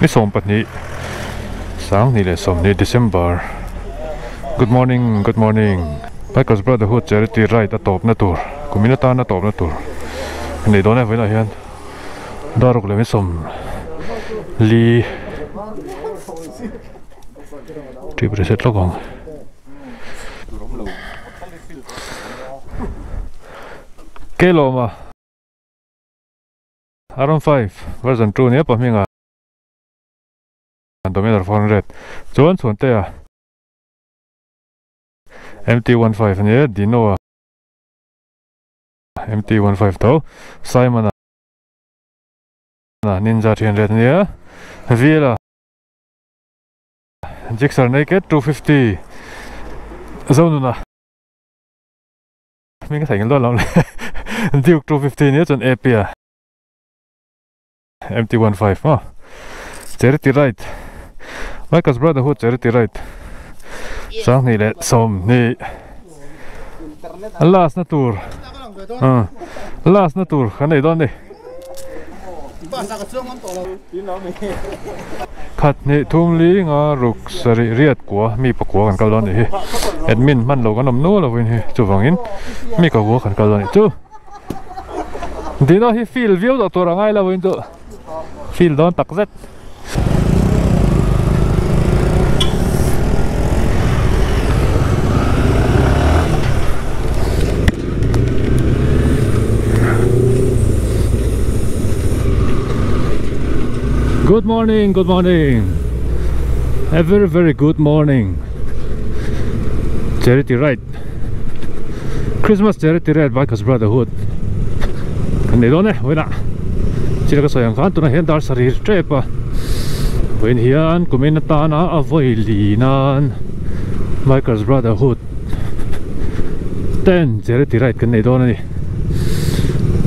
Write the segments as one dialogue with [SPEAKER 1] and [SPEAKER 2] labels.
[SPEAKER 1] Ni 12 sang ni le 20 December. Good morning, good morning. Bikers Brotherhood Charity Ride a tawp na tur. Kumin atana tawp na tur. Nei dawn e vawiinah hian daruk leh mi 40 trip reset lawk ang. Kelawma Aron 5 version 2 nia pa hminga Dominar 400 chuan chhuan te a MT15 ania Dino a MT15 tho Simon a Ninja 300 ania Vila Gixxer Naked 250 Zonuna hming ka theihnghilh dawn lo le Duke 250 nia chuan AP a MT15 maw Charity Ride Bikers Brotherhood Charity Ride 2020 last na tur last na tur kan nei dawn ni khat hnih thum li nga ruk sarih riat kua mi pakua kan kal dawn nih hi admin hman lo kan awm nual lovin hi chuvangin mi kakua kan kal dawn nih chu Dino hi feel viau tawh tur a ngai lovin chu feel dawn tak zet. Good morning, good morning. A very, very good morning. Charity Ride. Christmas Charity Ride Bikers Brotherhood. Kan nei dawn e, vawiinah chila ka sawi ang khan tunah hian dar sarih tep a. Vawiin hian kumin atana a vawi li nan Bikers Brotherhood ten Charity Ride kan nei dawn a ni.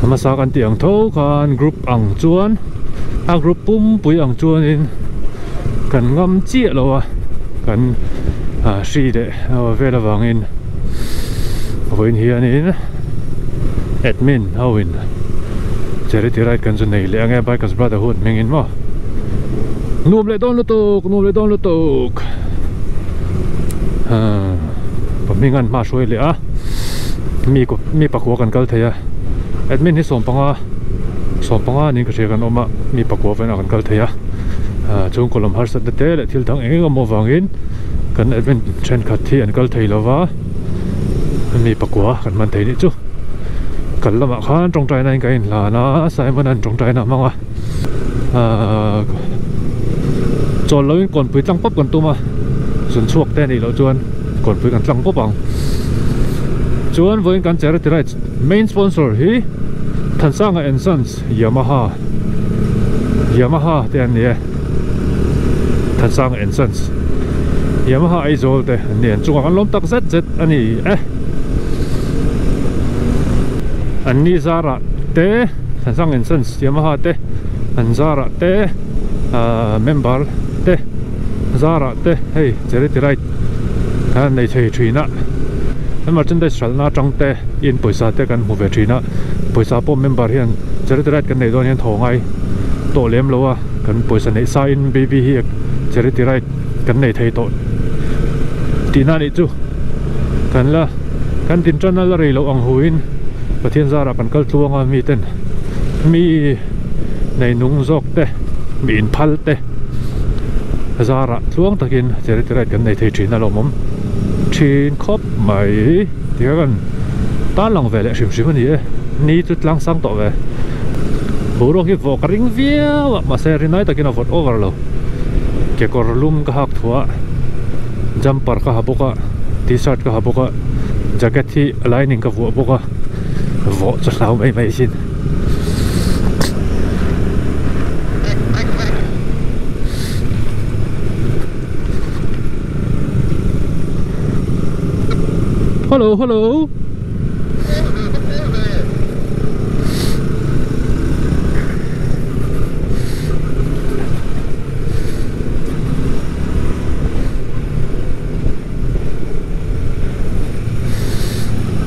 [SPEAKER 1] Hmasa kan tih ang tho khan group ang chuan a group pumpui ang chuanin kan ngam chiah lo a kan hri leh vel avangin vawiin hianin admin ho in Charity Ride kan chu nei leh ang e Bikers Brotherhood hmingin maw nuam leh dawn lutuk nuam leh dawn lutuk pahming an hma hruai leh a mi mi pakua kan kal thei a admin hi 15 15 niin ka hria kan awm a mi pakua velah kan kal thei a chhungkaw lam harsatna te leh thil dang eng eng emaw avangin kan admin thenkhat hi an kal thei lova mi pakua kan hman thei nih chu kal lamah khan tawngtaina in ka inhlan a Simon an tawngtaina a hmang a chawl loin kawnpui tlang pawp kan tum a zun chhuak te anih loh chuan kawnpui kan tlang pawp ang chuan vawiin kan charity ride main sponsor hi Thansanga and Sons Yamaha Yamaha te an ni e Thansanga and Sons Yamaha Aizawl te an ni an chungah kan lawm tak zet zet a ni e an ni zarah te Thansanga and Sons Yamaha te an zarah te ahh member te zarah te hei charity ride khan an nei thei thin a an merchandise hralhna atang te in pawisa te kan hmu ve thin a pawisa pawh member hian charity ride kan neih dawn hian thaw ngai tawh lem lo a kan pawisa neih sa in baby hi charity ride kan nei thei tawh tihna anih chu kan la kan din tan a la rei loh ang hu in Pathian zarah kan kal tluang a mi ten mi nei nung zawk te mi inphal te zarah tluang takin charity ride kan nei thei thin a lawmawm thin khawp mai ti kha kan tan lang ve leh hrim hrim a ni e ni chu tlang sang tawh ve boruak hi vawk a ring viau a mahse rinai takin a vawt over lo kekawr lum ka hak thuah jumper ka ha bawk a t-shirt ka ha bawk a jacket hi lining ka vuah bawk a vawh chu hlau mai mai sin. Hello hello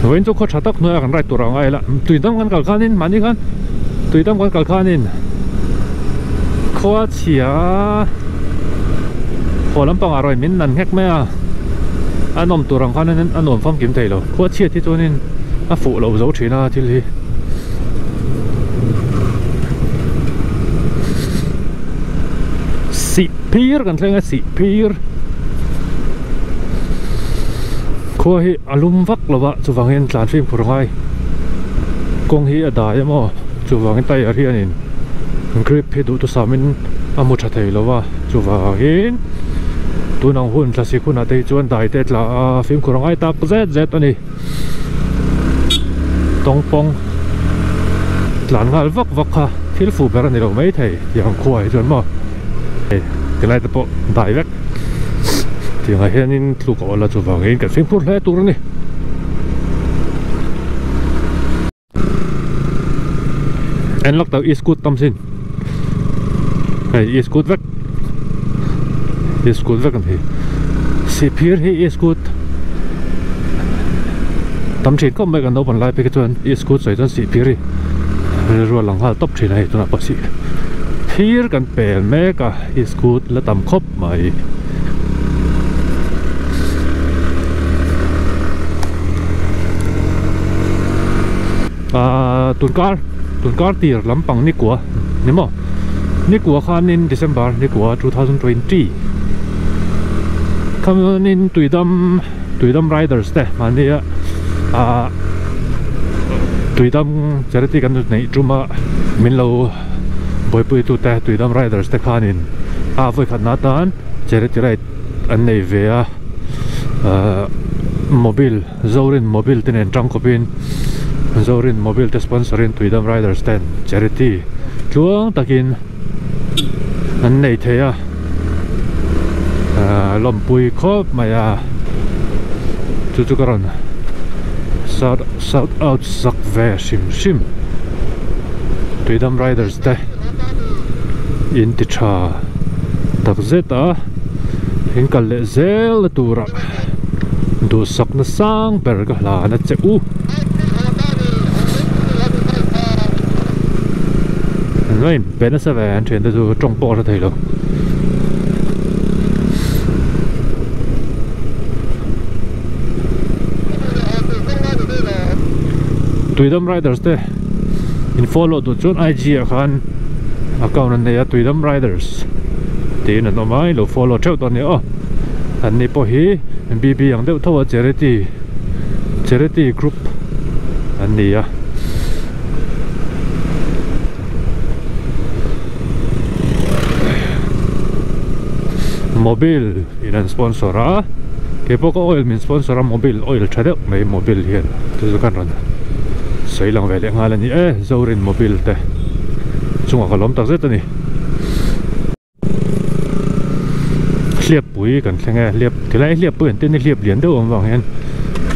[SPEAKER 1] Vawiin chu khaw tha tak hnuaiah kan ride tur ang a ila tui dam kan kal khanin mahni khan tui dam kan kal khanin. Khua chhia haw lampangah rawn min nan nghek mai a, a nawm tur ang khan a nuam famkim thei lo. Khua chhiat hi chuanin a fuh loh zo thin a thil hi. Sih phir kan thleng a sih phir. Khua hi a lum vak lo va chuvangin tlan fimkhur ngai kawng hi a dai emaw chuvangin tyre hianin grip hi duh thusamin a mu tha thei lo va chuvangin tun ang hun thlasik hunah te hi chuan dai te tla a fimkhur ngai tak zet zet a ni tawngpawng tlan nghal vak vak kha thil fuh ber a ni lo maithei tiang khuaah hi chuan maw hei tilai te pawh dai vek. Tiangah hianin tluk a awlh a chuvangin kan fimkhur hle tur a ni. En lawk tawh e-scoot tam sin. Hei e-scoot vek. E-scoot vek an hi. Sihphir hi e-scoot tam thin khawp mai kan naupang lai phei khi chuan e-scoot sawi chuan sihphir hi rilru a lang nghal tawp thin a hei tunah pawh sihphir kan pel mek a. Iskut la tam khawp mai. Ahh tunkar tunkar tir lampang nikua ni maw nikua khanin December nikua 2020 khanin tuidam tuidam riders te mahnia ahh tuidam charity kan neih tum a min lo. Buaipuitute Tuidam Riders te khanin a vawikhatna atan charity ride an nei ve a ahh mobile Zorin mobile te nen tangkawpin Zorin mobile te sponsor in Tuidam Riders ten charity tluang takin an nei thei a ahh lawmpui khawp mai a chu chu ka rawn shout shout out sak ve hrim hrim. Tuidam Riders te in ti tha tak zet a in kal leh zel na turah duhsakna sang ber ka hlan a che u. An lo inpe nasa ve an thiante chu tawng pawh a hre thei lo. Tuidam Riders te in follow duh chuan IG ah khan account an nei a Tuidam Riders tiin an awm a in lo follow theuh dawn nia aw an ni pawh hi BB ang deuh tho a charity charity group an ni a. Mobile in an sponsor a keipawh ka oil min sponsor a mobile oil tha deuh mai mobile hian chu chu kan rawn sawi lang ve leh nghal a ni e Zorin mobile te chungah ka lawm tak zet a ni. Hliappui kan thleng e hliap tilai hliappui an tih ni hliap lian deuh awm vang hian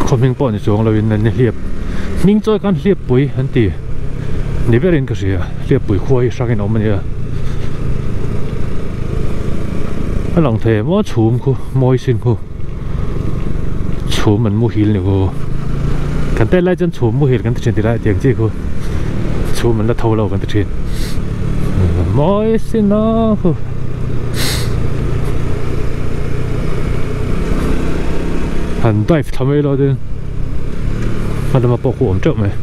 [SPEAKER 1] khaw hming pawh ni chuang lo in an ni hliap hming chawi khan hliappui an ti ni berin ka hria hliappui khua hi hrangin a awm a nia a lang thei em aw chhum khu mawi sin khu chhum an muhil ni khu kan tel lai chuan chhum muhil kan ti thin tilai tiang chi khu chhum an la tho lo kan ti thin mawi sin a khu han dive tha mai lo tin hma lama pawh khu awm teuh mai.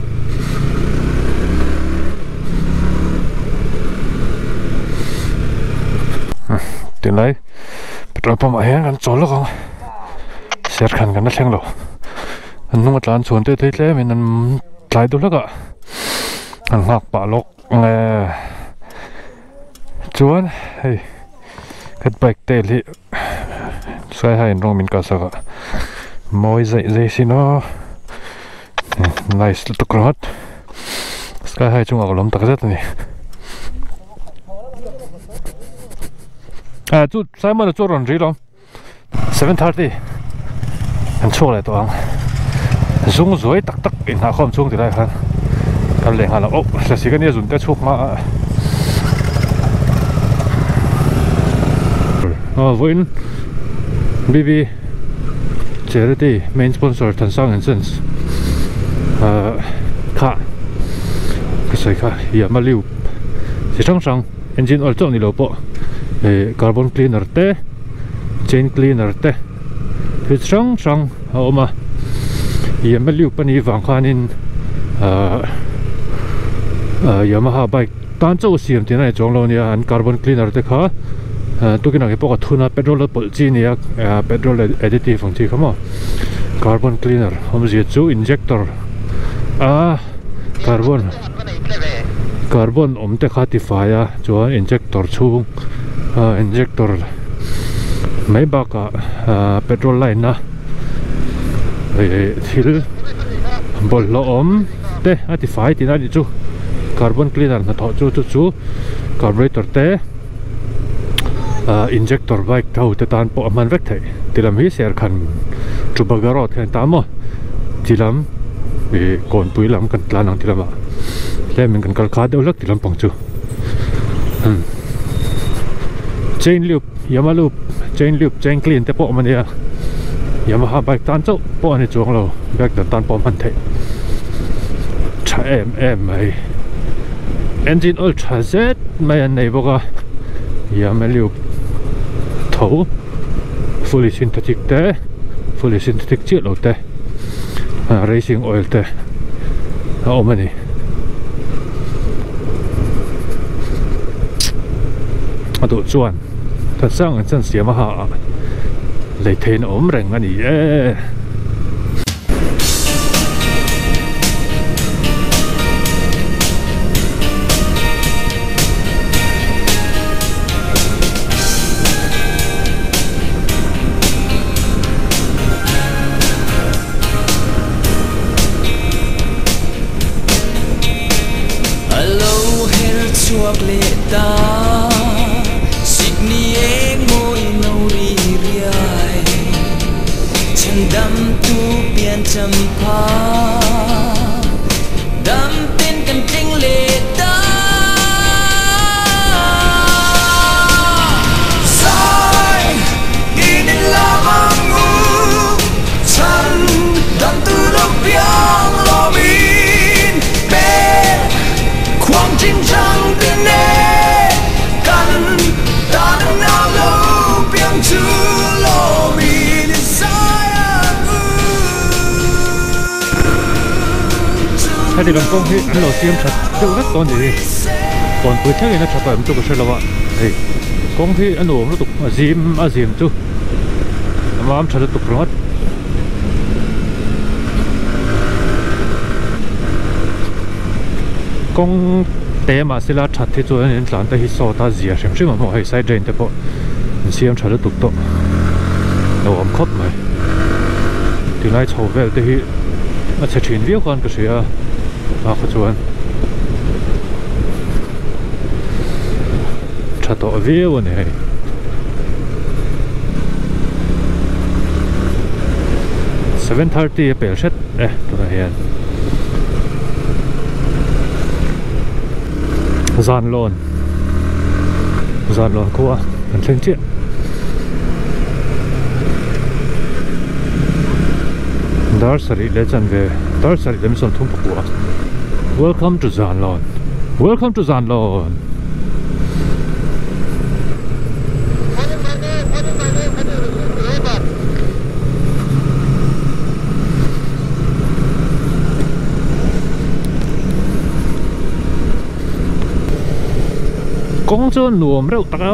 [SPEAKER 1] Tunlai petrol pump ah hian kan chawl lawk ang serkhan kan la thleng lo an hnung a tlan chhuan te thei tlem in an tlai deuh hlek a an nghak pah lawk nge chuan hei ka bike tail hi sai hai in rawng min kah sak a mawi zaih zai sin aw nice lutuk ringawt sky high chungah ka lawm tak zet a ni ah chu Simon a chu rawn ri lo 7:30 an chhuak leh tawh ang zung zuai tak tak inhnahkhawm chhung ti lai khan kal leh nghal ang oh hlasi ka nia zun te chhuak hma a aw vawiin BB charity main sponsor Thansang and Sons ah kha ka sawi kha Yama Liu chi hrang hrang. Engine oil chauh ni lo pawh ih carbon cleaner te chain cleaner te thil chi hrang hrang a awm a Yamaha lube a nih vang khanin ahh Yamaha bike tan chauh a siam tihna a ni chuang lo ania an carbon cleaner te kha tukin ang hi pawh ka thun a petrol a pawlh chi a ni a petrol additive ang chi kha maw carbon cleaner awmzia chu injector a carbon carbon awm te kha tifai a chuan injector chhung ah injector mai bakah ah petrol line a ih thil bawlhhlawh awm te a tifai tihna a nih chu carbon cleaner hnathawh chu chu chu carburetor te ah injector bike ho te tan pawh a hman vek theih ti lam hi serkhan Chubaga road hian ta maw ti lam ih kawnpui lam kan tlan ang ti lamah tlem in kan kal kha deuh hlek ti lampang chu umm chain lube Yamaha lube chain lube chain clean te pawh a awm ania Yamaha bike tan chauh pawh a ni chuang lo bike dang tan pawh a hman theih tha em em mai engine oil tha zet mai an nei bawk a Yamaha lube tho fully synthetic te fully synthetic chiah lo te racing oil te a awm a ni. A duh chuan Thansang an chan siam a ha a lei theiin a awm reng a ni e.
[SPEAKER 2] A lo her chhuak leh ta Sikni eng mawi no ri riai Chhan dam tu pian cham pha Dam ten kan thleng leh ta. Zai in in lam ang u Chhan dam tu lo piang lawm in pek Khuang chin chang tin e Kan tan ang nau lo piang chu lawm in in zai ang u.
[SPEAKER 1] Heti lam kawng hi an lo siam that deuh vek tawh a ni hi kawnpui thlengin a tha tawh em chu ka hre lo a hei kawng hi a nuam lutuk a zim a zim chu a mam tha lutuk ringawt. Kawng te mahse la that hi chuan in tlan te hi sawt a zia hrim hrim a hmuh hei side drain te pawh an siam tha lutuk tawh nuam khawp mai tilai chho vel te hi a chhe thin viau khan ka hria a kha chuan tha tawh viau a ni hei. 7:30 a pel hret e tunah hian zan lawn zan lawn khua an thleng chiah. Dar sarih leh chanve dar sarih leh 30 pakua welcome to Zanlawn welcome to Zanlawn. Kawng chu nuam reuh tak a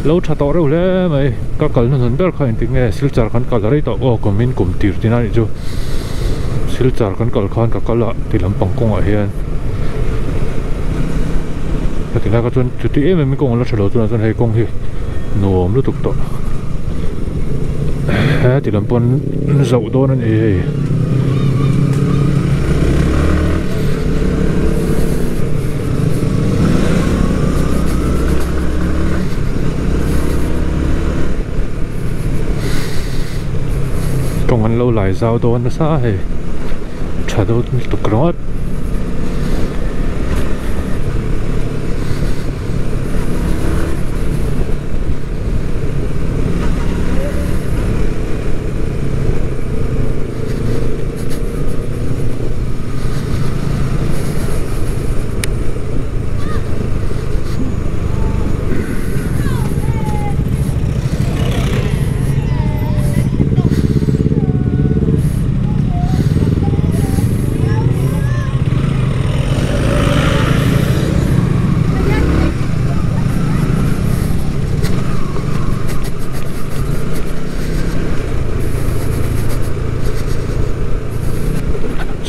[SPEAKER 1] lo tha tawh reuh hle mai ka kal hnuhnun ber kha engtik nge silchar kan kal rei tawh aw kum in kum tir tin a nih chu silchar kan kal khan ka kal a ti lampang kawngah hian ka ti lai kha chuan chuti em em in kawng a la tha lo tunah chuan hei kawng hi nuam lutuk tawh he ti lam pawn zoh dawn a ni hei. Kawng an lo lai zau dawn nasa hei tha dawn lutuk ringawt.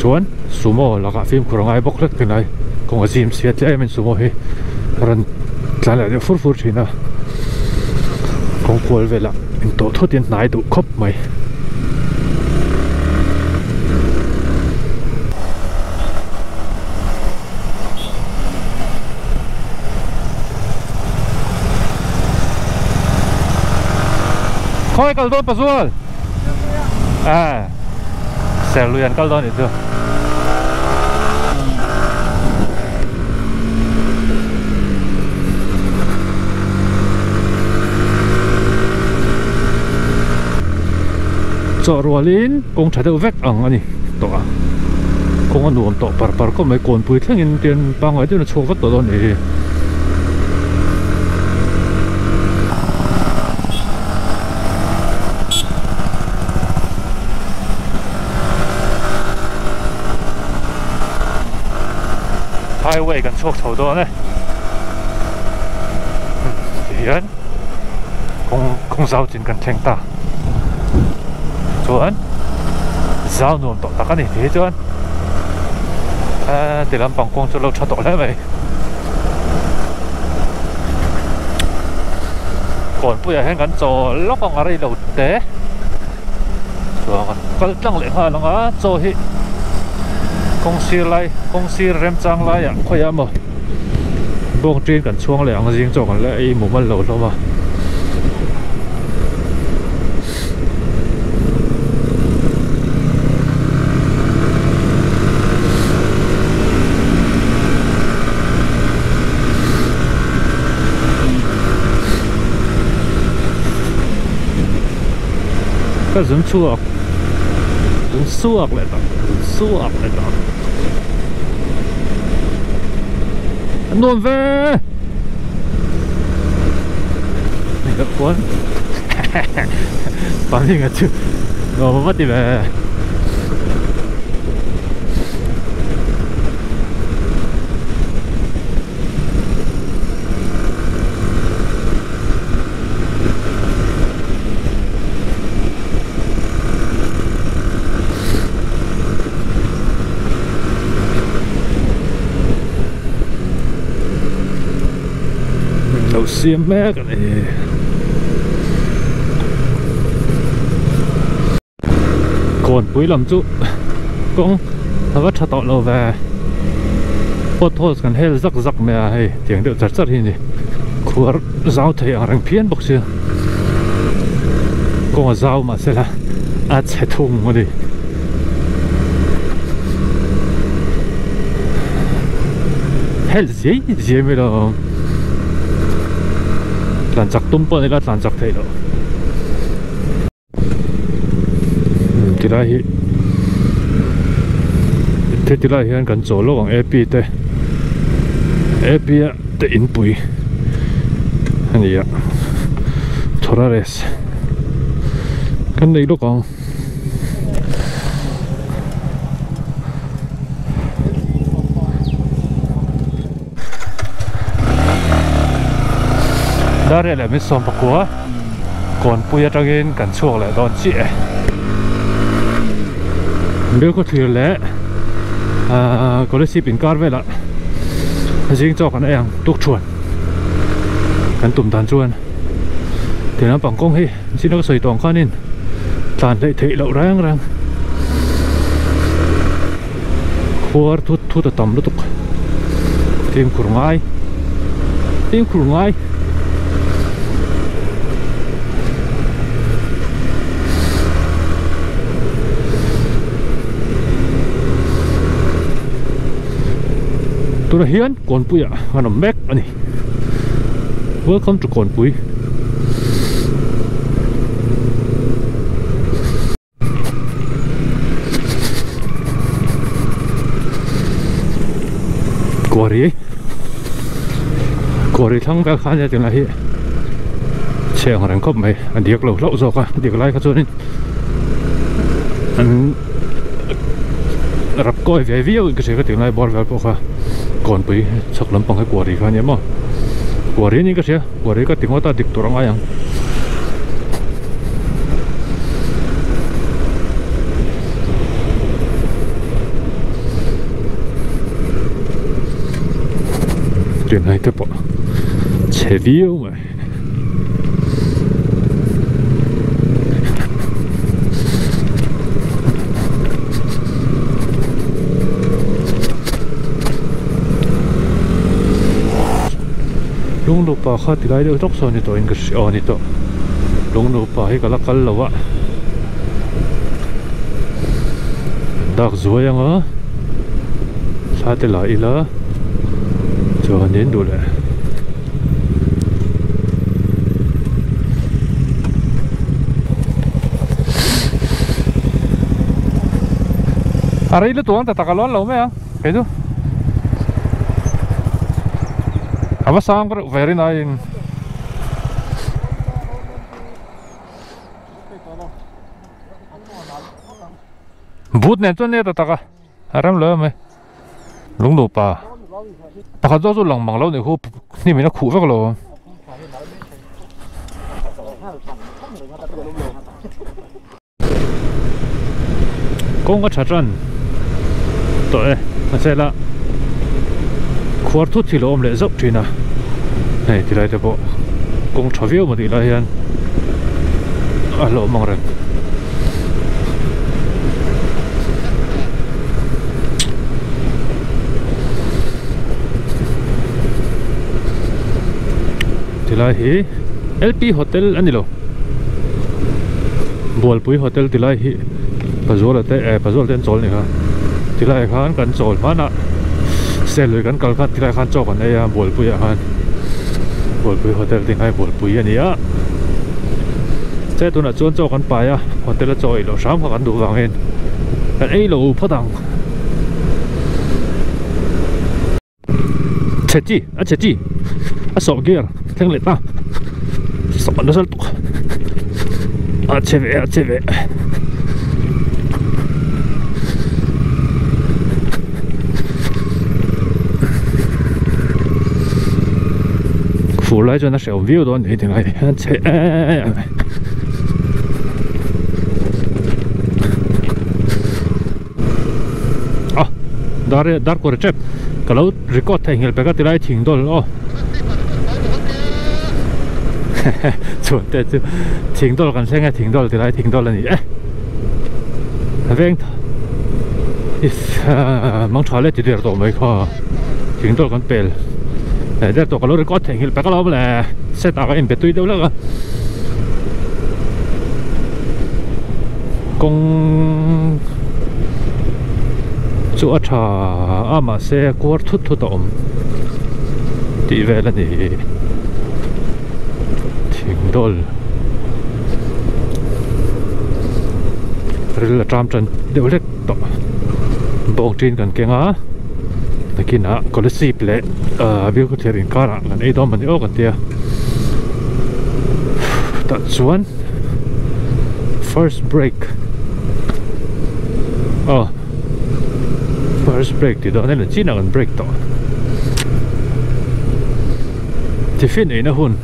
[SPEAKER 1] Chuan sumo lakah fimkhur a ngai bawk hlek thin a, kawng a zim sia tlem in sumo hi rawn tlan leh deuh fur fur thin a, kawng kual velah intawh thut in hnai duh khawp mai. Khawi kal dawn Pazual? À Serlui an kal dawn nih chu. Chawh rualin kawng tha deuh vek ang a ni tawh a, kawng a nuam tawh par par khawp mai, kawnpui thlengin tian pangngai deuhin a chhuak vek tawh dawn a nih hi. Highway kan chhuak chho dawn e tihian kawng kawng zau chin kan thleng ta chuan zau nuam tawh tak a ni ti hi chuan ti lampang kawng chu lo tha tawh hle mai. Kawnpuiah hian kan chaw lawk ang a rei lo te chuan kan kal tlang leh nghal ang a chaw hi kawng sir lai kawng sir remchang laiah khawiah emaw bawng ṭin kan chhuang leh ang zing chaw kan la ei mumal lo hlawm a. Ka zun chhuak zun suak leh tak zun suak leh tak a nuam ve Pahnih nga chu nuam a va ti ve. Lo siam mek a ni. Kawnpui lam chu kawng a va tha tawh lo ve. Potholes kan hel zak zak mai a hei tiang deuh char char hi a ni. Khuar zau thei ang reng phian bawk sia. Kawng a zau mahse la a chhe thung a ni. Hel zia zia mai lo. Tlan chak tum pawh nila tlan chak theih loh. Tilai hi tilai hian kan chawl lawk ang A_P te A_P a te inpui a ni a Thorares kan nei lawk ang. Dar leh min sawm pakua kawnpui atangin kan chhuak leh dawn chiah e. Bialkhaw thlir leh ahh Kolasib inkar velah zing chaw kan ei ang tuk thuan kan tum dan chuan ti lampang kawng hi chin a ka sawi tawh ang khanin tlan hleih theih loh reng reng. Khuar thut thut a tam lutuk fimkhur ngai fimkhur ngai tunah hian kawnpui ah an awm mek a ni welcome to kawnpui. Quarry Quarry thlang vel khan nia tunah hi chhe ang reng khawp mai a diak lo hlauh zawk a diak lai kha chuanin an rap kawi ve viau in ka hria ka tunlai bawr vel pawh kha kawnpui chhak lampang hi quarry kha ania maw quarry aniin ka hria. Quarry ka ti ngawt a dik tur a ngai ang. Hei te pawh chhe viau mai. Lungnupa kha tilai deuh tawk sawn ni tawhin ka hria aw ni tawh Lungnupa hi ka la kal lo a dak zuai anga thla te la ila chuanin duh leh. A rei lutuk ang ta tak a lawn lo mai ang kei chu a va sang reuh ve rin aiin but nen chuan nia ta tak a a rem lo em mai. Lungnupa pakhat zawk chu lang mang lo nih khu hnim in a khuh vek lo ang. Kawng a tha tan tawh e mahse la khuar thut hi lo awm leh zauh thin a hei tilai te pawh kawng tha viau maw tih lai hian a hlauhawm ang reng. Tilai hi LP hotel a ni lo Bualpui hotel tilai hi Pazuala te eh Pazuala te an chawl a ni kha tilai khan kan chawl hmanah Selui kan kal khan tilai khan chaw kan ei a Bualpuiah khan Bualpui hotel tih kha Bualpui a ni a. Che tunah chuan chaw kan pai a hotel a chaw ei loh hram kha kan duh vangin kan ei lo phawt ang. Chhe chi a chhe chi a sawh gear thleng leh ta sawh nasa lutuk a chhe ve a chhe ve. Fur lai chuan a hrehawm viau dawn ni tingai hian chhe em em a dar dar kawr tep ka lo record thei nghel pek a tilai thing dawn aw chuan te chu thing dawl kan thleng e thing dawl tilai thing dawl a ni e veng mang tha le ti der tawh mai kha thing dawl kan pel eh der tawh ka lo record theih nghilh pek alawm le set ah ka inbe tui deuh hlek a kawng chu a tha a mahse kuar thut thut a awm tih vel a ni thing dawl. Ril a tram tan deuh hlek tawh bawng tin kan keng a nakinah scholarship leh ahh bialkhawthlir inkarah kan ei dawn mawni aw kan tia tah chuan first break aw first break tih dawn emaw chinah kan break tawh tiffin eina hun.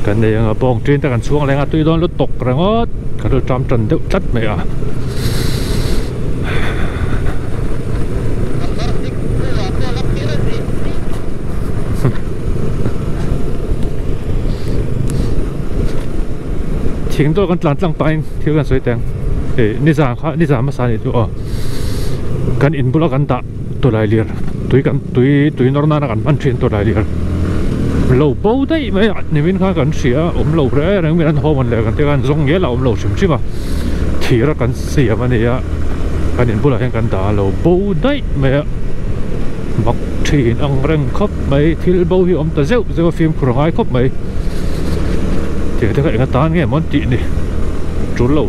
[SPEAKER 1] Kan nei anga bawng ṭin te kan chhuang leng a tui dawn lut tawk ringawt kan lo ṭam ṭan deuh tlat mai a. Thing dawr kan tlan tlang pahin thil kan sawi teng ih nizan kha nizan hmasa anih chu aw kan in bula kan dah. Tawlailir tui kan tui tui nawr nana kan hman thin tawlailir lo bo daih mai a nimin khan kan hria a awm lo reng reng min an haw man leh kan tia an zawng ngial a awm lo hrim hrim a thir a kan siam a ni a kan in bulah hian kan dah a lo bo daih mai a mak thin ang reng khawp mai thil bo hi awm ta zeuh zeuh a fimkhur a ngai khawp mai tiang te kha eng atan nge maw an tih ni tul lo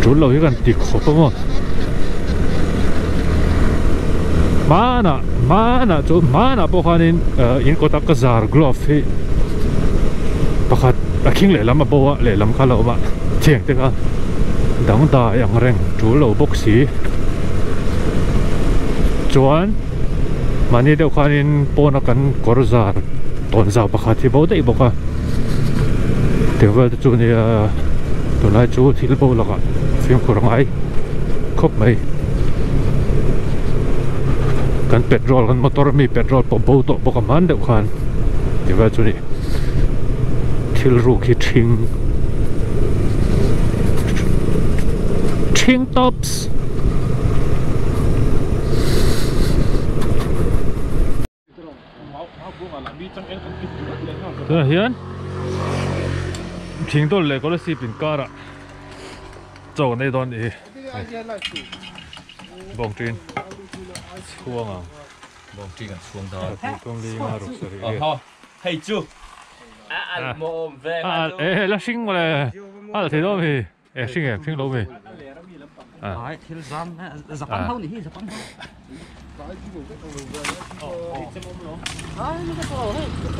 [SPEAKER 1] tul lo hi kan ti khawp a maw. Hmanah hmanah chu hmanah pawh khanin in kawta ka zar glove hi pakhat a khing lehlam a bo a lehlam kha la awm a thiang te kha dangdai ang reng tul lo bawk si chuan mahni deuh khanin pawna kan kawr zar tawn zau pakhat hi bo daih bawk a tiang vel te chu nia tunlai chu thil bo lakah fimkhur a ngai khawp mai. Kan petrol kan motor ami petrol pawh bo tawh bawk a hman deuh khan ti vel chu ni thil ruk hi ṭhing ṭhing tops. Tunah hian thingdawl leh Kolasib inkarah chaw kan ei dawn a ni hi bawng ṭin chhuang ang
[SPEAKER 3] bawng ṭin kan chhuang dawn
[SPEAKER 1] hei chu a alh e la hring mawle a alh thei dawn a mi. E hring em hring lo mi.
[SPEAKER 3] Ai thil zam zapan ho ni hi zapan ho.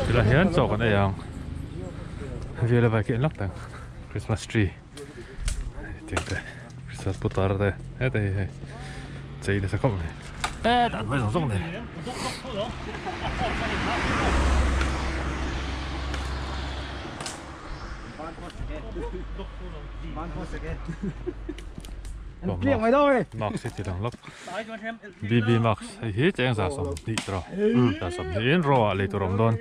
[SPEAKER 1] Tila hian chaw kan ei ang. Vela vai khi an lak tang. Christmas tree. Tiang te Christmas putar te heta hi hei chei nasa khawp mai. E dan mai zawng zawng nei. Max hi ti lang lawk BB Max hei hi cheng za 20 tawh za 20 in raw ah lei tur a awm dawn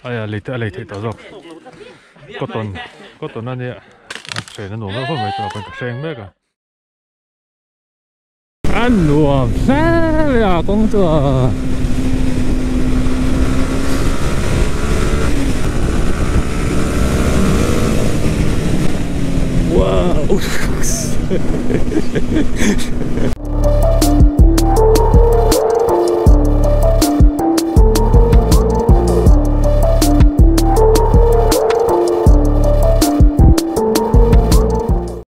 [SPEAKER 1] aia lei te a lei theih tawh zawk cotton cotton a nia a hren a nuam deuh khawp mai tunah pawhin ka hreng mek a. A nuam hle a kawng chu a. Wow.